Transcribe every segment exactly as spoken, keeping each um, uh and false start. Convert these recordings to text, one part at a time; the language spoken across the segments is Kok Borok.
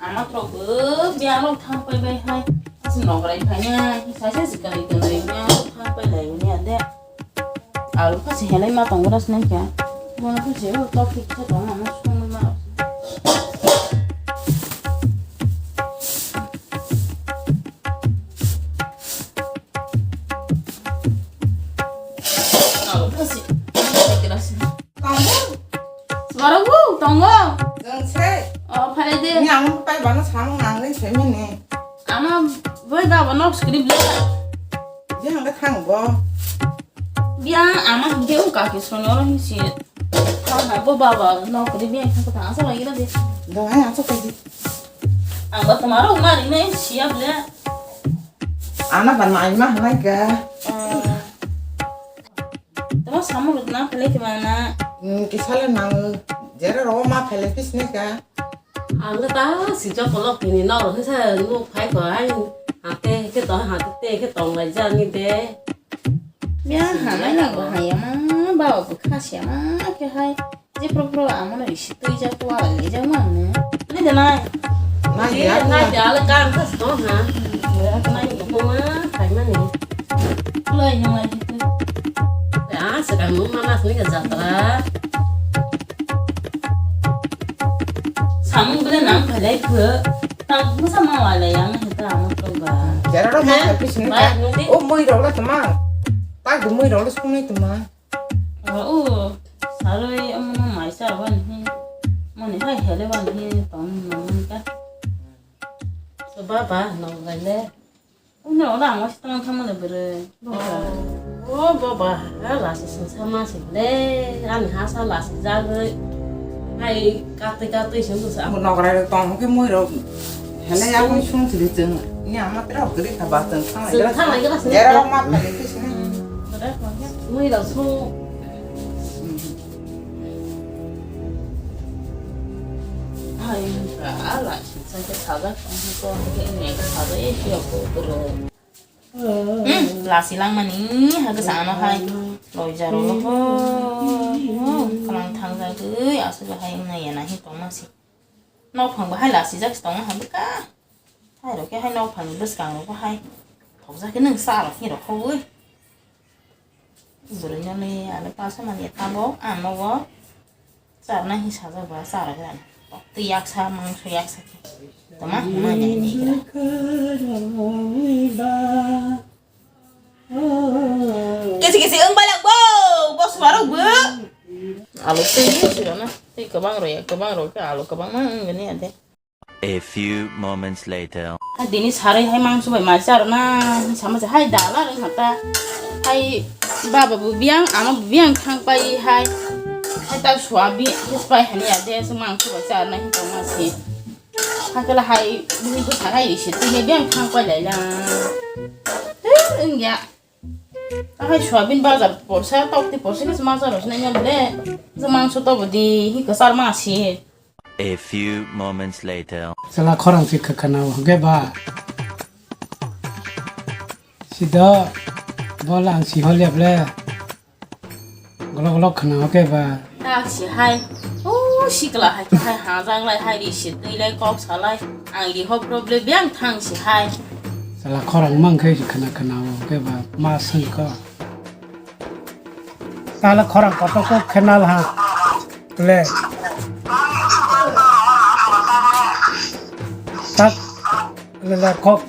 Ama throk bo biang rok thang pai bai hai. Asi nokrai phai na, saisa si kanwi kanwi biang rok thang pai lai ni ade. Alu kasi helai ma tong ras nang kya. Mo na kasi o tok thik se tong ama sung ma. Alu kasi. Tongo. Swarok bu, tongo. Jeng se. O, phalai de. Ni ang pai bana samung nang le se mini. Ama bai da ba nok script le. Je hang thang bo. Bia ama hingke u kaki sono ro hisi. Thang ha bo baba nok ri bia thang ko thang asa lagi na de. Do hai asa ko di. Ang ba tomaro ma ri me siap le. Ana ban mai ma hanai ga. Tama samung rwna phalai tongma na. Hmm, kisa le nang jera ro ma phalai pis ni ka. Ang ta si jo kolok tini no ro sa nu phai ko ai. Hate ke to hate te ke tong lai ja ni de. Bia hanai na bo haya ma ba bo kha sia ma ke hai. Je pro pro amo na isi tui ja kwa le ja ma ne. Ni de nai. Nai ya. Nai ya le kan ka sto ha. Nai ko ma khai ma ni. Lai no ma ji tu. Ya, sekarang mau mana sini ke jatra. Samung bela nang phalai ke. Tang masa ma wala yang heta amo to ba. Jara ro ma pis ni ka. O moi ro la tama. Ta gu moi ro la sung ni tama. O, saroi omono maisa wani hi, moni hai hele wani hi tong nang ka. So baba, no gaile. Uno ola amo sitang thamo le bere. O baba, ha lasi sung sama si le, ani ha sa lasi jagoi. Hai katui katui sung sa. Mo nograi tong ke moi ro. Hele ya mo sung si le jeng. Ni ama tera gri ka ba jeng thang. Jeng thang lagi ras ni. Jera ma pa le kis ni. Mui rok sung. Hai, ala, sa ke sajak, ko ke ne sajak, e, yo ko bro. Hmm, lasi langmani, ha ke sano hai. Loi jaro lo ko. Kalang thang jagoi, asu hai na ya na hi tong ma si. Nok phang bahai lasi jak tong ha bika. Hai ro ke hai nok phang bwskang ro bahai. Thok jak ke nung sa ro hi ro ko wi. Bwrwino le ano paso mani tabok ang nogo charna hi sajak ba charok ya. Twi yaksa mangso yaksa khe. Tama hwnmani ni gra. Kisi kisi wng balak bo, bo sumarok bo. Alo twi ni sirana. Twi kwbang ro ya, kwbang ro khe alo kwbangma wng gani ade. A few moments later. Hai dini sarwi hai mangso bai mai charwna, sama se hai dala rwng hata. Hai baba bo biyang, ama bo biyang thang pai hai. Hai ta suabi, his pai hani ya de, se mangso bai charwna hin tong ma se. Hakela hai bui bo sarai ri se, tini biyang thang pai lai la. Tei wng ya. Hai suabin bazar porsa, tokti porsa, kisa mazar rosna nyam le. Se mangso to bo di, hi kasar ma se. A few moments later. Chwla khorang si khwkhana o hwnkhe ba. Sido bol ang si hol yable. Golok golok khana o khe ba. Tak si hai. O sikla hai khe hai hajak lai hai ri si twi lai kok sa lai. Ang ri hop rob le biyang thang si hai. Chwla khorang mang khe si khana khana o hwnkhe ba ma sung ko. Tala khorang kotor khe nal ha. Le. Tak le le khok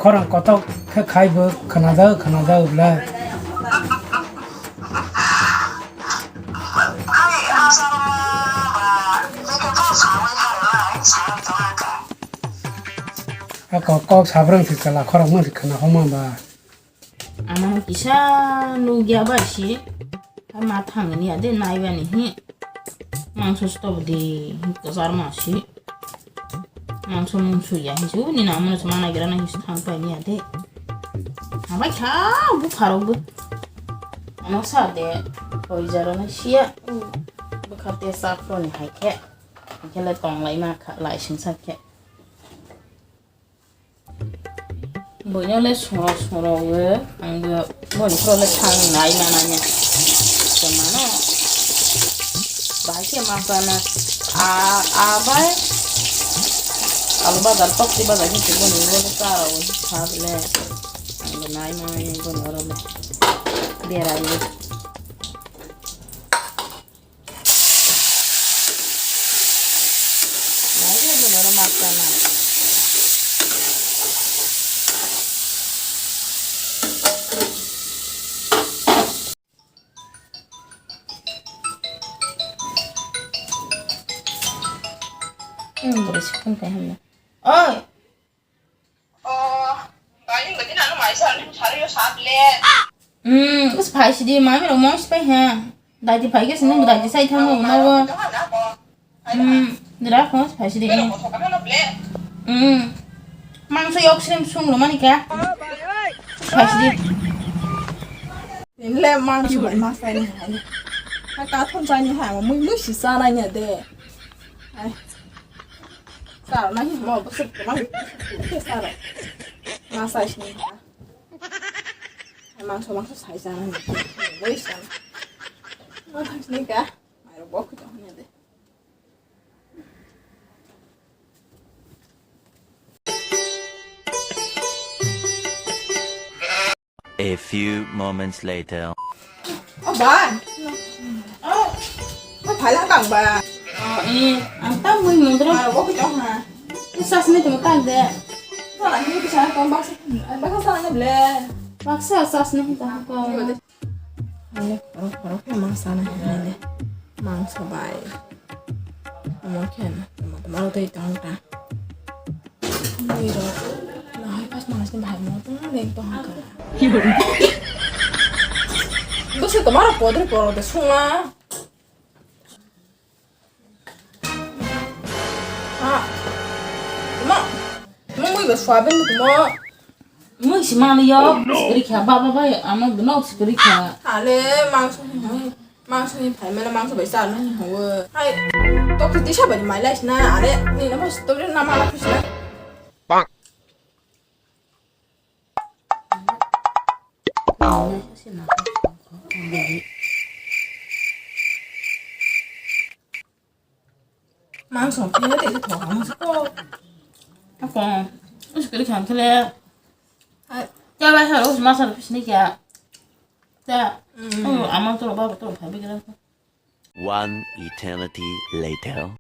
khorang kotor khe khai bo khana jao khana jao le. Ako kok sabrang si kala khorang mo si khana homa ba. Ama kisa nugya ba si. Ama thangni ade nai bani hi. Mangso stop de hi kozar ma si. Mangso mungsu ya hi su ni na mo mana gira na hi thang pa ni ade. Ama kha bu pharo bu. Ano sa de koi jaro na siya. Bu khate sa pro ni hai khe. Khe le tong lai ma kha lai sing sa khe. Boino le soro soro we ang bo boni pro le thang nai na na nya. Kemano. Bai ke ma pa na. A a bai. Bazar tokti bazar khe tongmani oro charao sa bile. Ang bo nai nai boni oro le berai. Nai le boni oro ma chana. Hmm, bwrwi sikon kai hamya. Oi. Oh, bai, nang gadi nang mai sa, nang sari yo sa ble. Hmm, us phai sidi, mami rok mong sipai ha. Dai di phai ke sini, dai di sai thango, na wo. Hmm, dra ko phai sidi. Hmm. Mangso yok srim sung ro mani ka. Phai sidi. Nile mangso bai ma sai ni hai. Ha ka thon sai ni hai, mui mui si sa na nya de. Ai. Sa na hi mo bwswk kwbang ke sa ro. Ma sai sini ha. Mangso mangso sai sa na ni. Mui sa. Ma thang sini ka. Mai ro bok to nya de. A few moments later. Oh, ba. Oh, oh, phalang kang ba. Oh, eh, ang tam mui mundro. Ah, wo kito ha. Sas ni tong tang de. Sala ni kisa kong baksa, baksa sala ni ble. Baksa sas ni ta ko. Ale, oro, oro khe mangsa na hwnwi le. Mangsa bai. Omo khe na, tama, tama, tei tong ta. Mui rok, na hai pas mangsa ni bai mo tong le tong ka. Bwswk tama rok podri porok de sungma. Ah. Ma. Ma mui ba soyabin mo. Mui si mano yo. Oh, no. Sikiri kha, ba, ba, ba, amo no sikiri kha. Ale, mangso ni, mangso ni phai mano, mangso bai sa no ho. Hai. Tok ti sa bai mai lai sna. Ale, ni na mas to na ma la phi sna. Bang. Mangso khe tei thok ang se ko. Ako, usi kiri kham khele. Hai. Kya bai sa, usi masa phi sini kya. Ta. Mm. Oh, ama to ba to pha bi kira. One eternity later.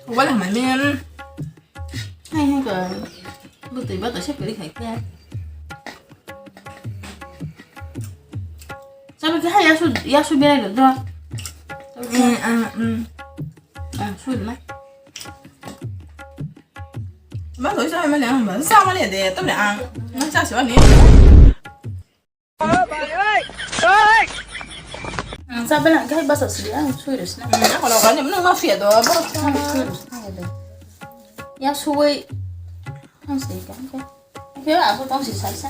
Wala mai men. Hai hai ka. Butui ba ta se peri khai kya. Sabi ke hai yasu, yasu berai do. Mm, ah, mm. Ah, su na. Ba to sa mai le ang ba. Sa mai le de to le ang. Na sa se ba ni. Ang sa bela gai basa sidi ang sui res na. Hmm, ako lo kanya menang mafia do, bro. Ang sui res na ya do. Ya sui. Ang sui kan ke. Ke aku tong si sai sa.